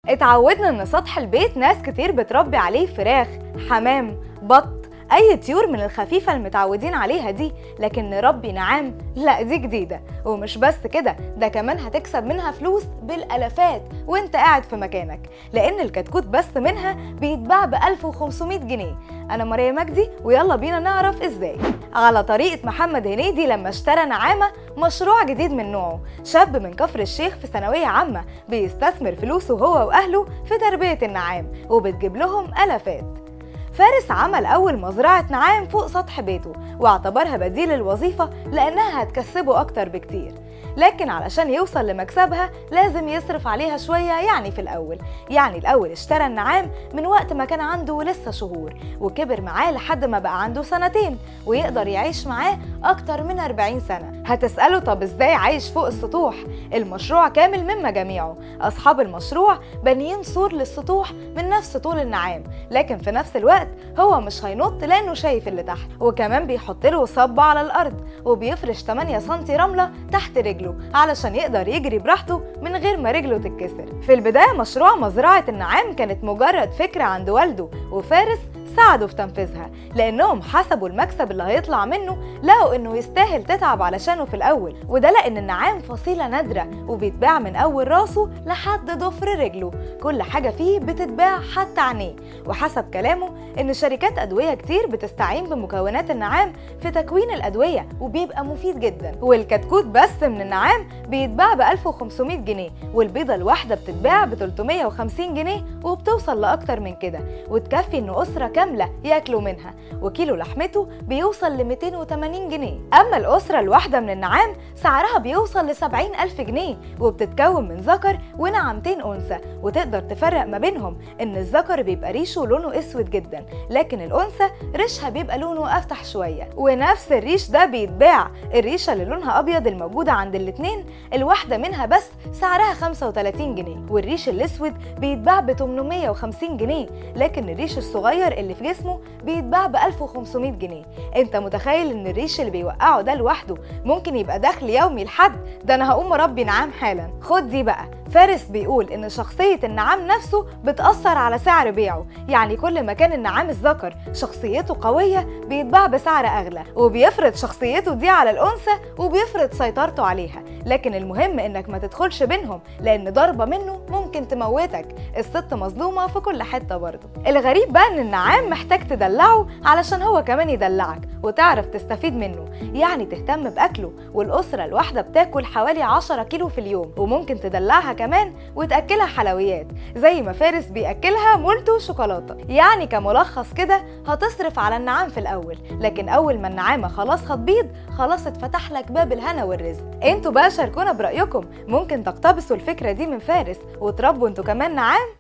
اتعودنا ان سطح البيت ناس كتير بتربي عليه فراخ، حمام، بط، اي طيور من الخفيفة المتعودين عليها دي، لكن نربي نعام لا دي جديدة. ومش بس كده، ده كمان هتكسب منها فلوس بالالافات وانت قاعد في مكانك، لان الكتكوت بس منها بيتباع ب 1500 جنيه. انا ماريا مجدي ويلا بينا نعرف ازاي. على طريقه محمد هنيدي لما اشترى نعامه، مشروع جديد من نوعه. شاب من كفر الشيخ في ثانوية عامة بيستثمر فلوسه هو واهله في تربيه النعام وبتجيب لهم الافات. فارس عمل أول مزرعة نعام فوق سطح بيته واعتبرها بديل الوظيفة لأنها هتكسبه أكتر بكتير، لكن علشان يوصل لمكسبها لازم يصرف عليها شوية. يعني في الأول، الأول اشترى النعام من وقت ما كان عنده لسه شهور، وكبر معاه لحد ما بقى عنده سنتين ويقدر يعيش معاه أكتر من 40 سنة. هتسأله طب ازاي عايش فوق السطوح؟ المشروع كامل من مجاميعه، أصحاب المشروع بانيين سور للسطوح من نفس طول النعام، لكن في نفس الوقت هو مش هينط لأنه شايف اللي تحت، وكمان بيحط له صبة على الأرض وبيفرش 8 سم رملة تحت رجله علشان يقدر يجري براحته من غير ما رجله تتكسر. في البداية مشروع مزرعة النعام كانت مجرد فكرة عند والده، وفارس ساعده في تنفيذها لأنهم حسبوا المكسب اللي هيطلع منه، لقوا إنه يستاهل تتعب علشانه في الأول، وده لأن النعام فصيلة نادرة وبيتباع من أول راسه لحد ضفر رجله، كل حاجة فيه بتتباع حتى عينيه. وحسب كلامه إن شركات أدوية كتير بتستعين بمكونات النعام في تكوين الأدوية وبيبقى مفيد جدا. والكتكوت بس من النعام بيتباع ب 1500 جنيه، والبيضة الواحدة بتتباع ب 350 جنيه وبتوصل لأكتر من كده، وتكفي إن أسرة كاملة ياكلوا منها، وكيلو لحمته بيوصل ل 280 جنيه. أما الأسرة الواحدة من النعام سعرها بيوصل ل 70,000 جنيه، وبتتكون من ذكر ونعمتين أنثى، وتقدر تفرق ما بينهم إن الذكر بيبقى ريشه لونه أسود جدا، لكن الأنثى ريشها بيبقى لونه أفتح شوية. ونفس الريش ده بيتباع، الريشة اللي لونها أبيض الموجودة عند الاتنين الواحدة منها بس سعرها 35 جنيه، والريش الأسود بيتباع ب 850 جنيه، لكن الريش الصغير اللي في جسمه بيتباع ب 1500 جنيه. انت متخيل ان الريش اللي بيوقعه ده لوحده ممكن يبقى دخل يومي لحد؟ ده انا هقوم اربي نعام حالا. خد دي بقى، فارس بيقول ان شخصية النعام نفسه بتأثر على سعر بيعه، يعني كل ما كان النعام الذكر شخصيته قوية بيتباع بسعر اغلى، وبيفرض شخصيته دي على الانثى وبيفرض سيطرته عليها، لكن المهم انك ما تدخلش بينهم لان ضربة منه ممكن تموتك. الست مظلومة في كل حتة برضه. الغريب بقى ان النعام محتاج تدلعه علشان هو كمان يدلعك وتعرف تستفيد منه، يعني تهتم بأكله، والأسرة الواحدة بتاكل حوالي 10 كيلو في اليوم، وممكن تدلعها كمان وتأكلها حلويات زي ما فارس بيأكلها مولتو شوكولاتة. يعني كملخص كده هتصرف على النعام في الأول، لكن أول ما النعامة خلاص هتبيض خلاص اتفتح لك باب الهنا والرزق. انتوا بقى شاركونا برأيكم، ممكن تقتبسوا الفكرة دي من فارس وتربوا انتوا كمان نعام.